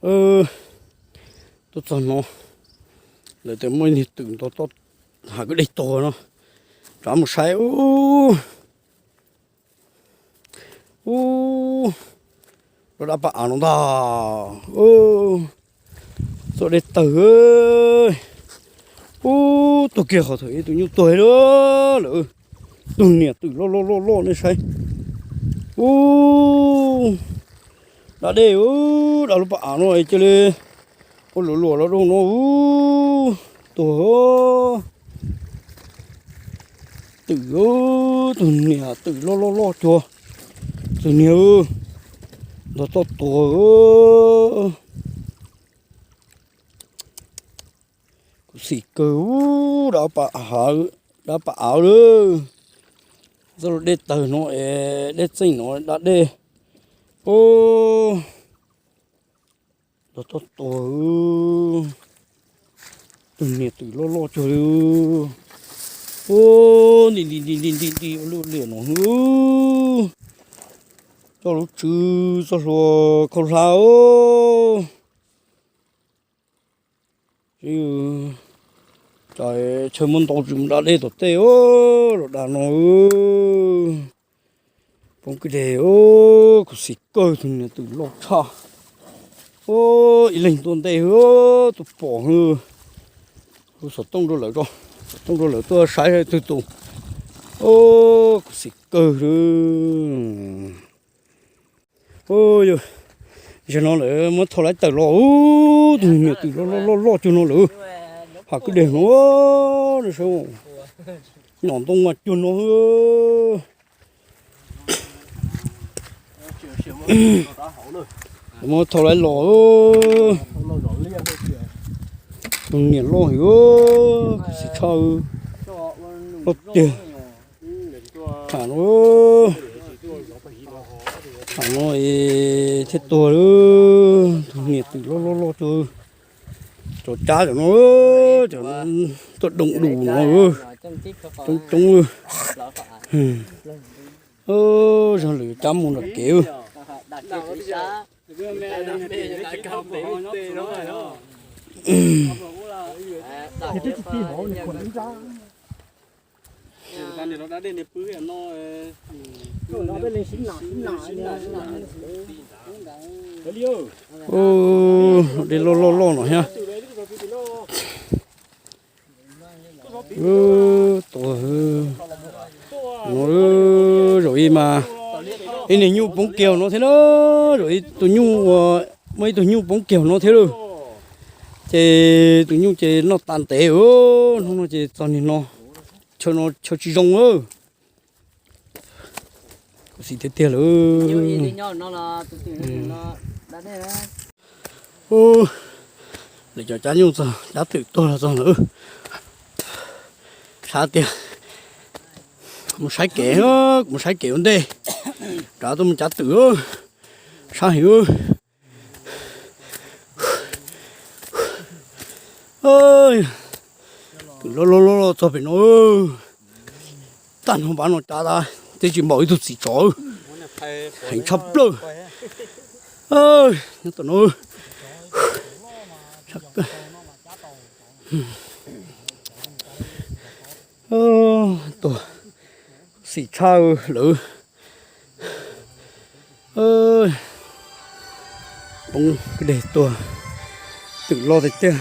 Tuaj txog no, lawv tias muaj ib niag twm ntog toj hav kwj deg tuag no, rov mus saib. Ub, ub, lub dab paj av no ntag. Ub, txoj dej tawg. Ub, tuag kiag qhov thaum ub tus nyuj tuag lawm. Tus niam twm loj loj loj loj nej saib. Ub, dab dej, ub, dab lub paj av no cia li ua luam luam los rau no. Ub, tuag. Twm, tus niam twm loj loj loj cuag tus niag ntog toj tuag. Khuv xim kawg, ub, dab paj av lawm. Txoj dej tawg no es dej txeej no dab dej. Ub, ntog toj tuag. Tus niam twm loj loj cuag li. Ub, nti nti nti nti nti nti ua luaj liam no. Txoj lub tswv txoj hlua khaub hlab. Chaw muab ntau tsis mus da dej tom tej, los da no. Poob kwj deg, khuv xim kawg, tus niam twm loj tshaj. Ib leeg tuaj ntej, tuaj pom, hu xov tooj rau lawv, xov tooj rau lawv tuaj saib twg tus. Khuv xim kawg li. Zaum no lawv muab thau lawv tawm los, tus niam twm loj loj loj cuag no lawm. Hav kwj deg no saib, nom ntoo mas cuag no. Muab thau lawv los, tus niam loj heev, khuv xim tshaj, loj tiag. Tham no, tham no thiaj tuag, tus niam twm loj loj loj cuag. Cov cab cov no, cov tuaj doom dum no, coob coob. Zog lwm cab mus nram kev. Dej loj loj loj no thiab. Tuag no, zaum ib mas ib niag nyuj poob kiag no thiab na, zaum ib tug nyuj, muaj ib tug nyuj poob kiag no thiab lauj. Ces tus nyuj ces noj tas ntev, hnub no ces txog niag no, chaw no chaw tsis zoo. Khuv xim tiag tiag lawm. Lawv cov cab nyuj txog, cab twm tuag los txog lawm. Sab tiag. Mus saib kev, mus saib kev ua ntej, rov tuaj mus cab twm. Sab heev. Twm loj loj loj txog pem no. Tag nrho npab no cab tas twb tsis npaum ib tug txiv tsov, heev tshaj plaws. Nyob tom no, tuag, xim tshaj lawm. Poob kwj deg tuag, twm loj tiag tiag.